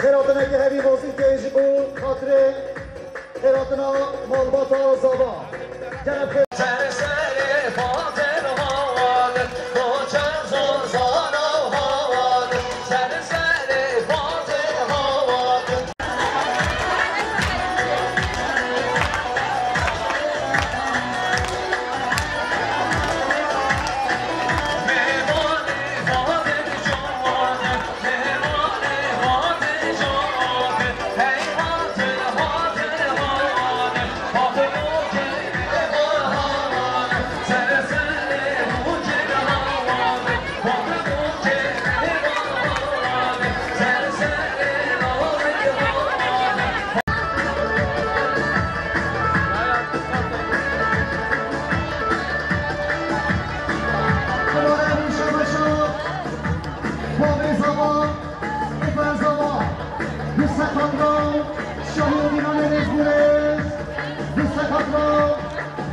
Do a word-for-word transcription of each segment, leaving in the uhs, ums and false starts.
Xêratineke hevî mozîkê ji bo xatirê xêratina malbata Zava. Gere bi xêr.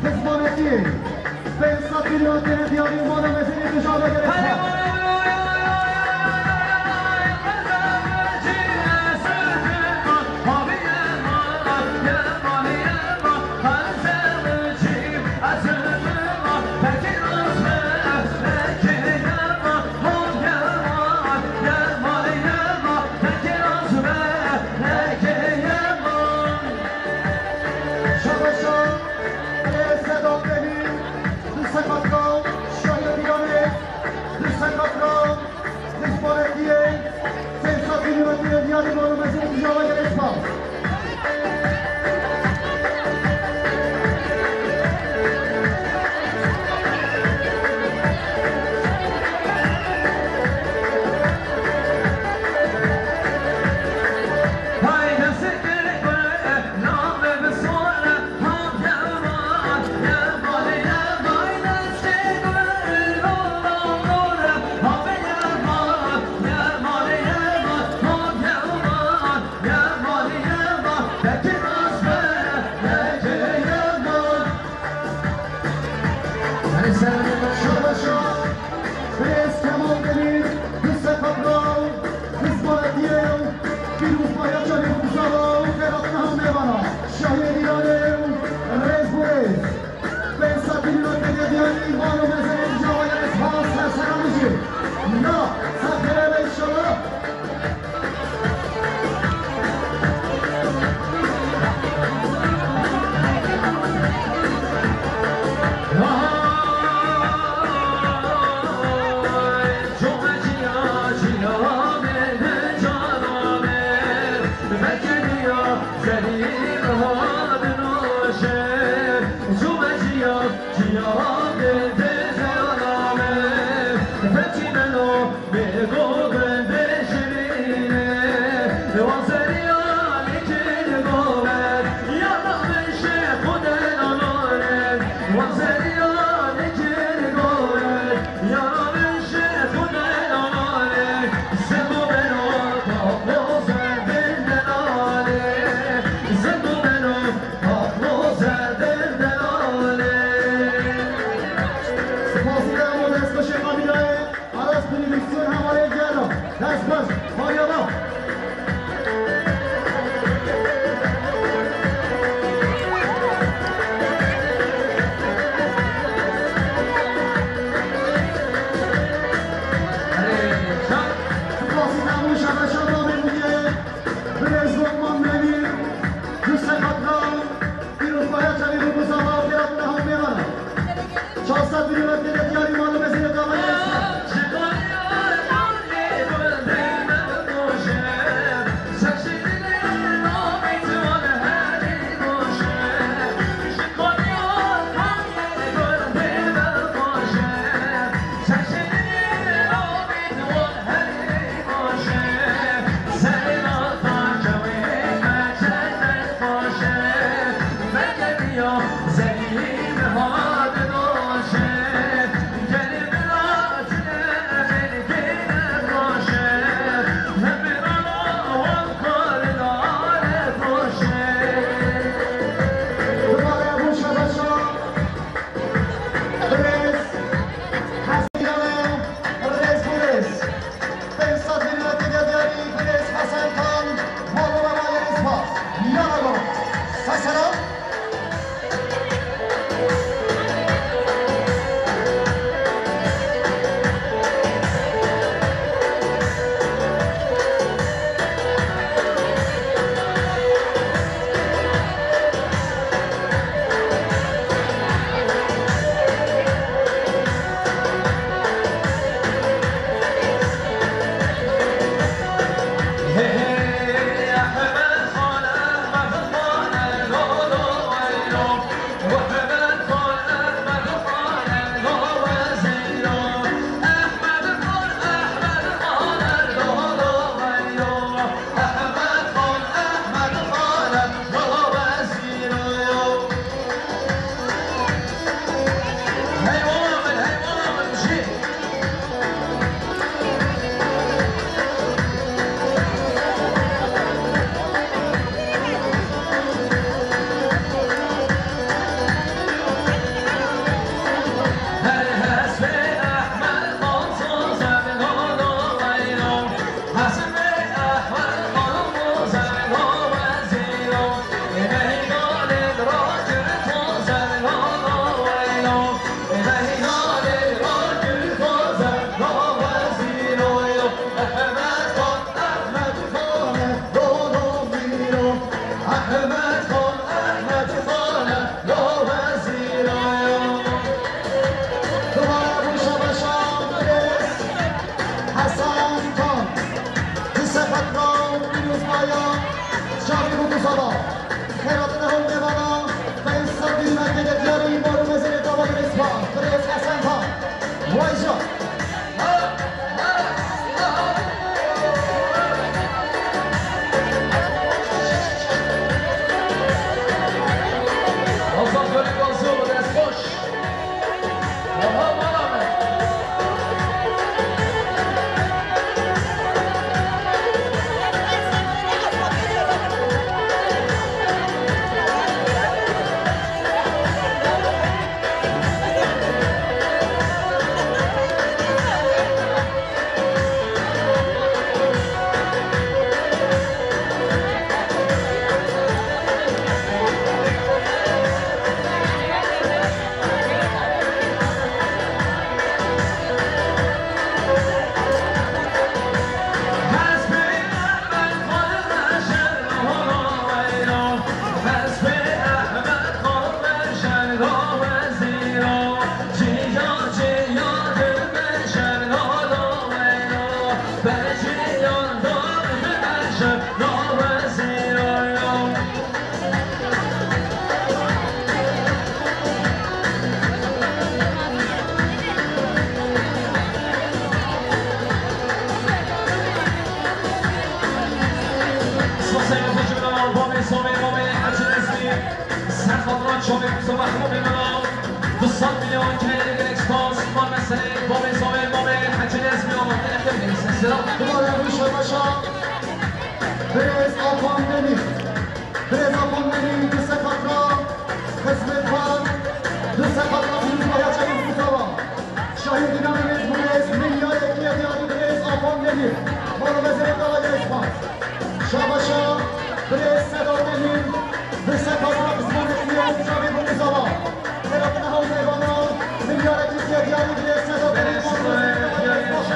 Xizmanetiyê pênc sed milyon T L diyarî û mala mezinê tijara gerek. Şabaşa, Sedat Demîr, du sed metre, şahê dîranê, du sed metre, Lîspanekiyê, sê sed milyon T L diyarî mala mezinê tijara gerek spas. Şabaşa, Birêz Kemal Demîr, du sed metre, Xizmanetiyê, pîrozbahiya çavê xwe bi zava û xêratina hemû mêvana. Şahê dîranê û rêz bo rêz. Pênc sed milyon T L diyarî, mala mezinê tijara gerek spas, ser sera min jî. Na, ser xêrê be înşallah. Spasî dema destxweşê Kamîlayê. Aras prodüksiyon hevalê gelo. Dest baş. Maryama. Spasî dema şabaşa babê bûye. Birêz Lokman Demîr. Du sed metre. Pîrozbahiya çavê xwe bi zava û xêratina hemû mêvana. Çar sed milyon T L diyarî mala mezinê tijara gerek spas. Maya, Çavî Bûkuzava. Xêratina hewlnêvana, Feysel Dîlmek Diyarî, Mor û Mezêrê Dawayê Rêzma, Birêz Hesen Xan. Wayca. Azad Gölük Gazlı, dest boş. Spas ey Mehmet Cemil Amal, Bavê Savê, Bavê Hecî Nezmî, ser xatira çavê Mustafa Hemamê Mela, du sed milyon K L gelek spas, man meselê Bavê Savê, Bavê Hecî Nezmî, Amal, Dubare rûşa başa, Birêz Afan Demîr. Birêz Afan Demîr, du sed xatira xizmet xwe, du sed xatira pîrozbahiya çavê Mustafa. Şahî dîna Birêz Birêz, milyarê K L Diyarî Birêz Afan Demîr. Mala mezêrê dawayê spas. Şabaşa, Birêz Sedat Demîr, du sed xatira pişmanê Birêz Çavê Bûkuzava. Xêratina hewlnêvana, milyarê Tirkiye Diyarî Birêz Sedat Demîr, Mala mezêrê dawayê spas.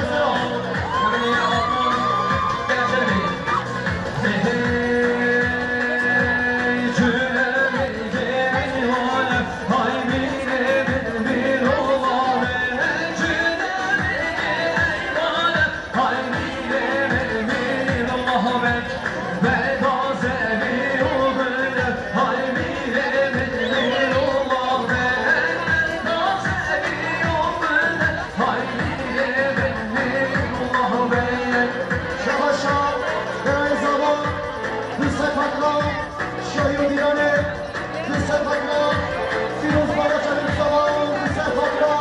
Şabaşa, Berayê Zava, du sed xatira, Şahî û Dîranê, du sed xatira, Pîrozbahiya Çavê Mustafa, du sed xatira,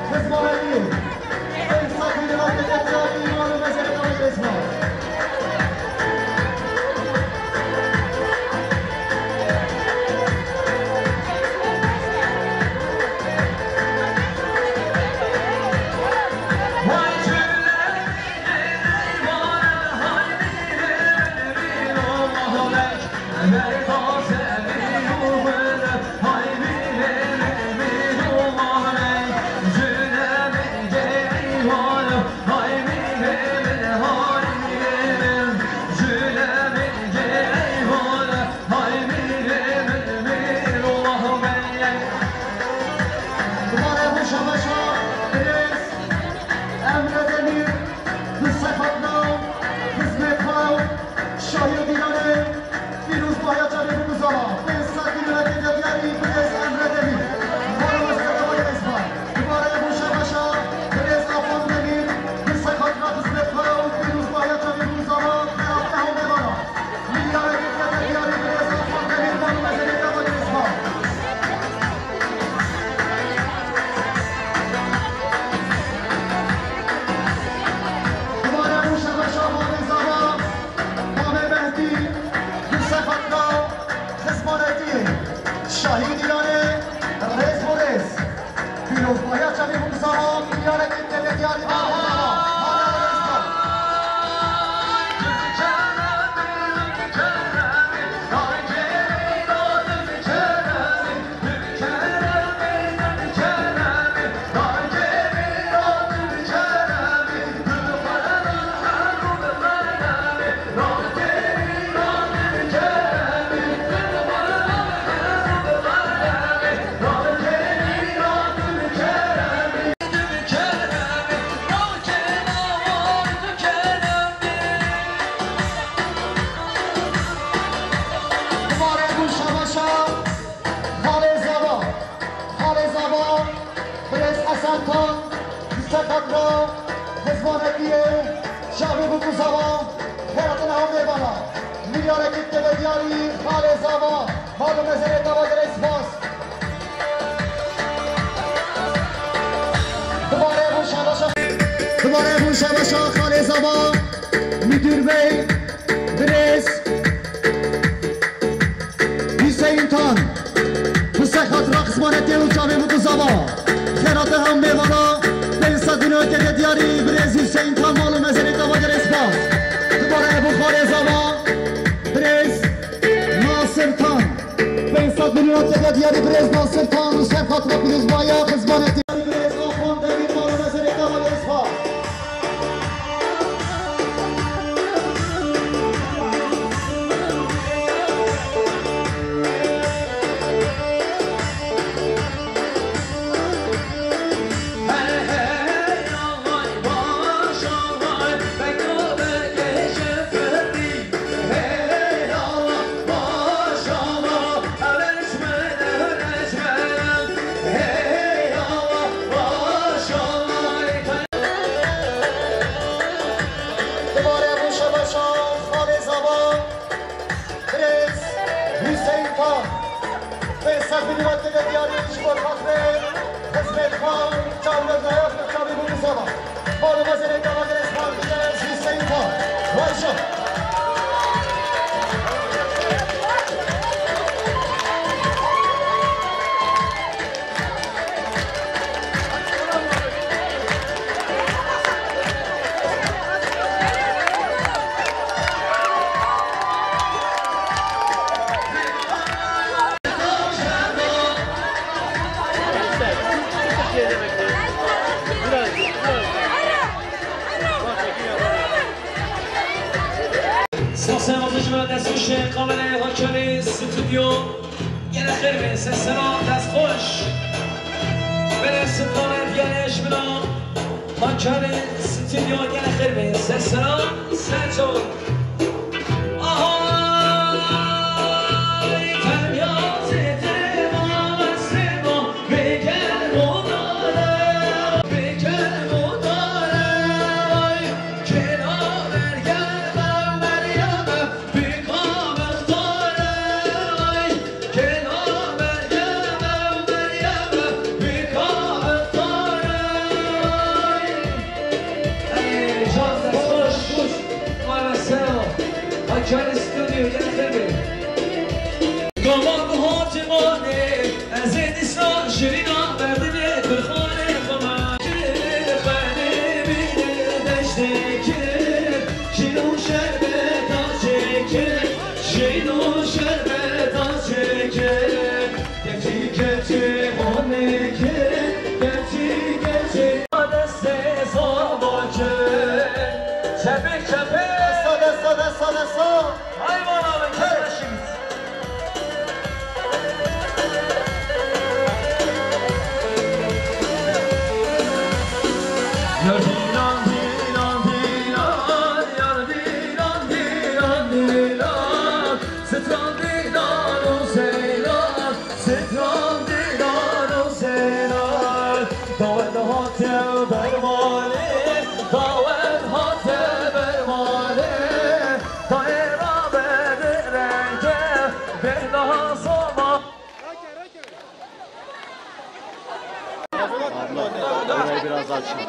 Xizma Hemî, Ey Sakî Dîranê, Tepçiyarî, Mala mezêrê dawayê spas. Xatra xizmanetiyê çavê bûk û zava, xêratina hemê bana. Milyarek tê ve diyarî, xalê zava, mal û mezerê te ve gelek spas. Dubare bû şabaşa, dubare bû şabaşa xalê zava, müdür bey, birêz. Hüseyin Tan, bi ser xatira xizmanetê û çavê bûk û zava, xêrate hemê vana, pênc sed milyon tê ve diyarî, birêz Hüseyin Tan, mal û mezerê te ve gelek spas. Dubare bû xalê zava, birêz Nasir Tan, pênc sed milyon tê ve diyarî, birêz Nasir Tan, bi ser xatira pîrozbahiya xizmanetê. Birêz Afan Demîr, mal û mezerê te ve gelek spas. Dubare bû şabaşa xalê zava, birêz Hüseyin Tan. Pênc sed milyon tê ve diyarî ji bo xatirê xizmêt xwe û çavnozaya xwe çavê bû zava. Mal û mezerê te ve gelek spas, birêz Hüseyin Tan. Başa. Spas e, ez ji me destnîşê kamerayê Hakanê stüdyo. Gelek xêr be, ser sera, dest xweş. Belê, stran e, diyarê ji mina Hakanê stüdyo, gelek xêr be, ser sera, ser çav. Ahay, tenya zêde ma, sema, bêgel modare, bêgel modare, kela bergel be, Meryem. Gava bi hatimanê, ez ê dîsa şirîna merdinê kurxanê xwe me. Xelê bîne deştê kir, şîn û şerbeta çêkir, şîn û şerbeta çêkir. Keçî, keçî, honê kir, keçî, keçî. Destê zava kir. Çepik, çepik. Desta, desta, desta, desta. Hayvan abi, kardeşim. Yar dilan, dilan, dilan, yar dilan, dilan, dilan. Stran dilan û seyran, stran dilan û seyran. Dawet hate bermalê, dawet hate bermalê. Tayê rabe di renge, bêhna soma. Abla, orayı biraz açın.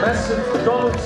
Mesut Dolu.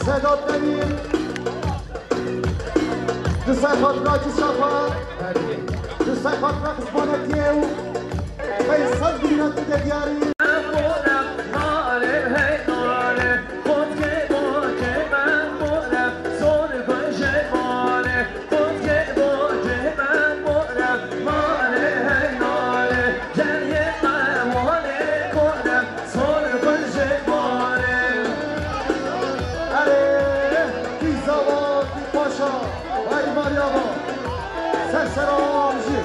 Sedat Demîr, di ser xatira Kişafa, di ser xatira xizmanetiyê û Feysel Bîran dide diyarî. Erê, Pîzava, Pîpaşa, Ay Maryama, ser seran jî.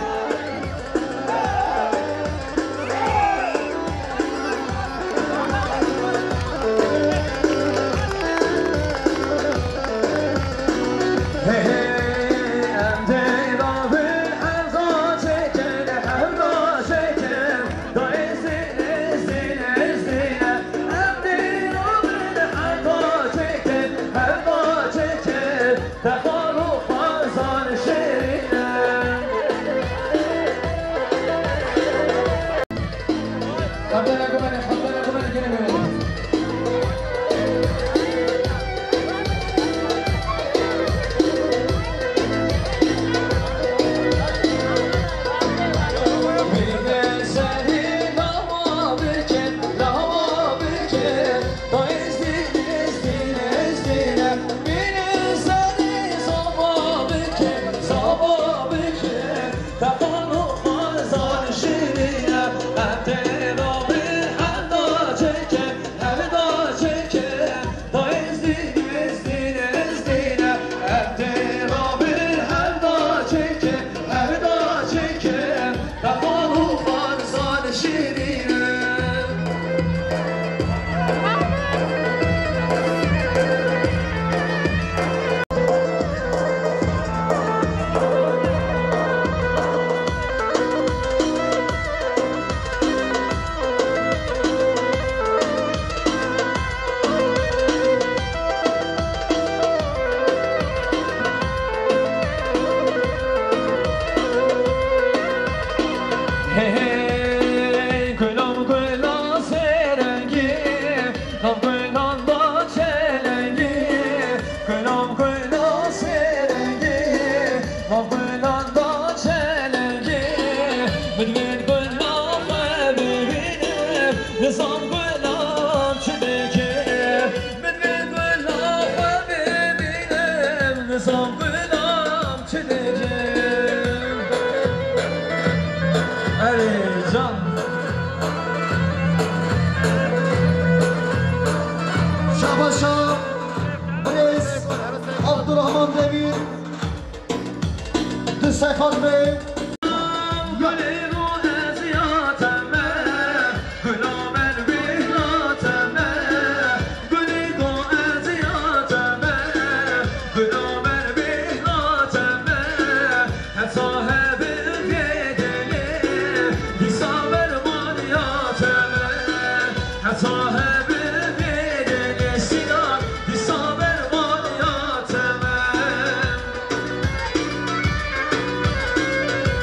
Hey, hey, gula, gula serengî, nav gulan da çelengî, gula, gula serengî, nav gulan da çelengî. Min, min gula xwe bibînim, nizam gulam çi dike. Min, min gula xwe bibînim, nizam gulam çi dike. Erê can. Şabaşa birêz Abdurrahman Demîr, du sey xatmê.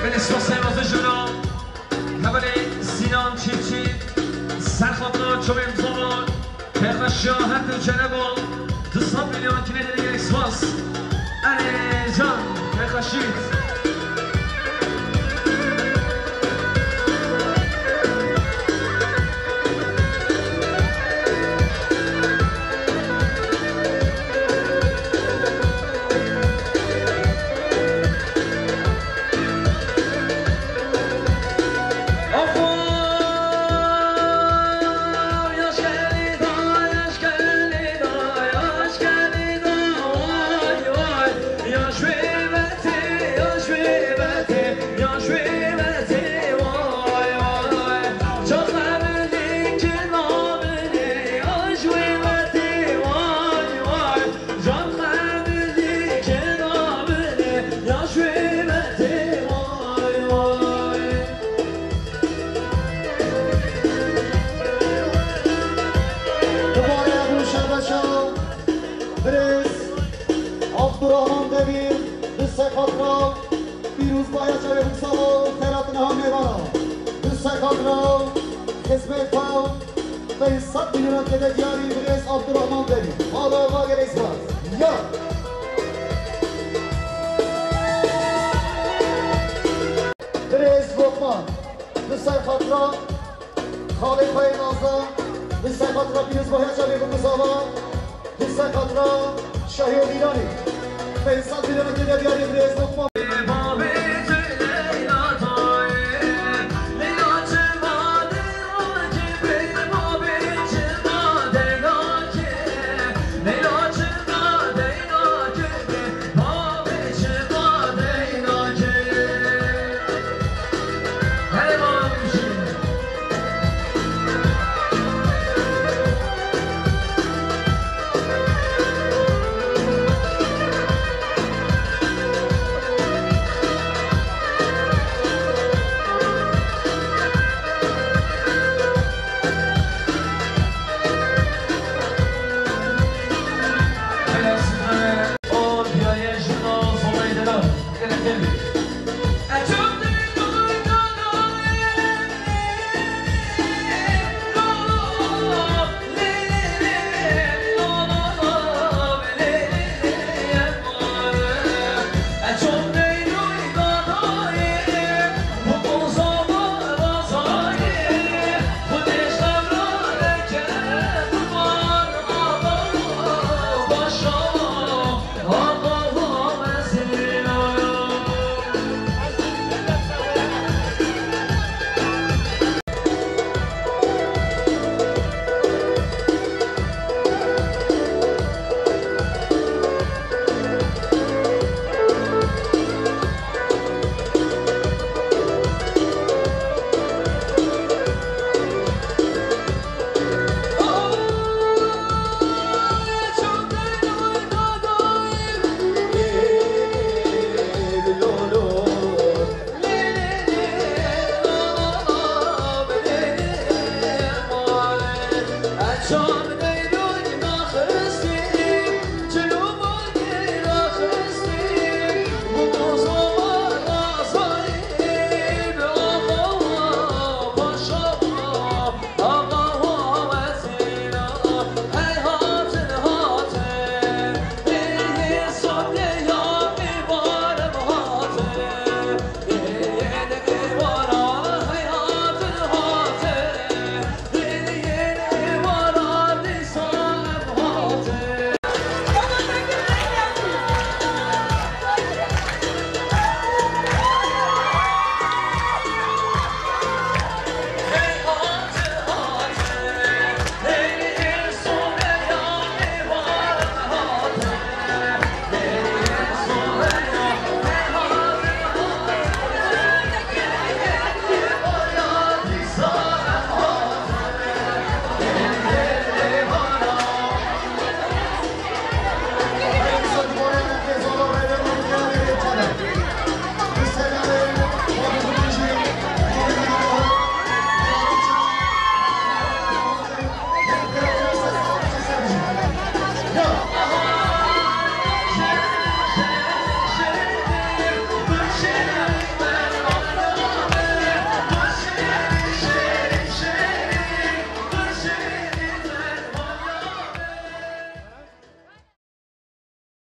Belê spasê mezin ji min re. Hevalê Sînan Çîfçî, ser xatira çavên bizava, pêxweşiya her du ceneba, du sed milyon kinê de gelek spas. Erê can, pêxweşî. Dubare Ebru Şerbeşa, birêz Abdurrahman Demîr, du sey xatira pîrozbahiya çavê Rûksava û xêratina hemêvana. Du sey xatira xizmêt xwe, pênc sed milyonan tê de diyarî birêz Abdurrahman Demîr. Mala va gelek spas. Ya. Birêz Lokman, li ser xatira xalê xwe yê Nazan, li ser xatira pîrozbahiya çavê Bikuzava, li ser xatira şahiyê Mîranê. Pênc sed mîlyonekê de diyarê birêz Lokman.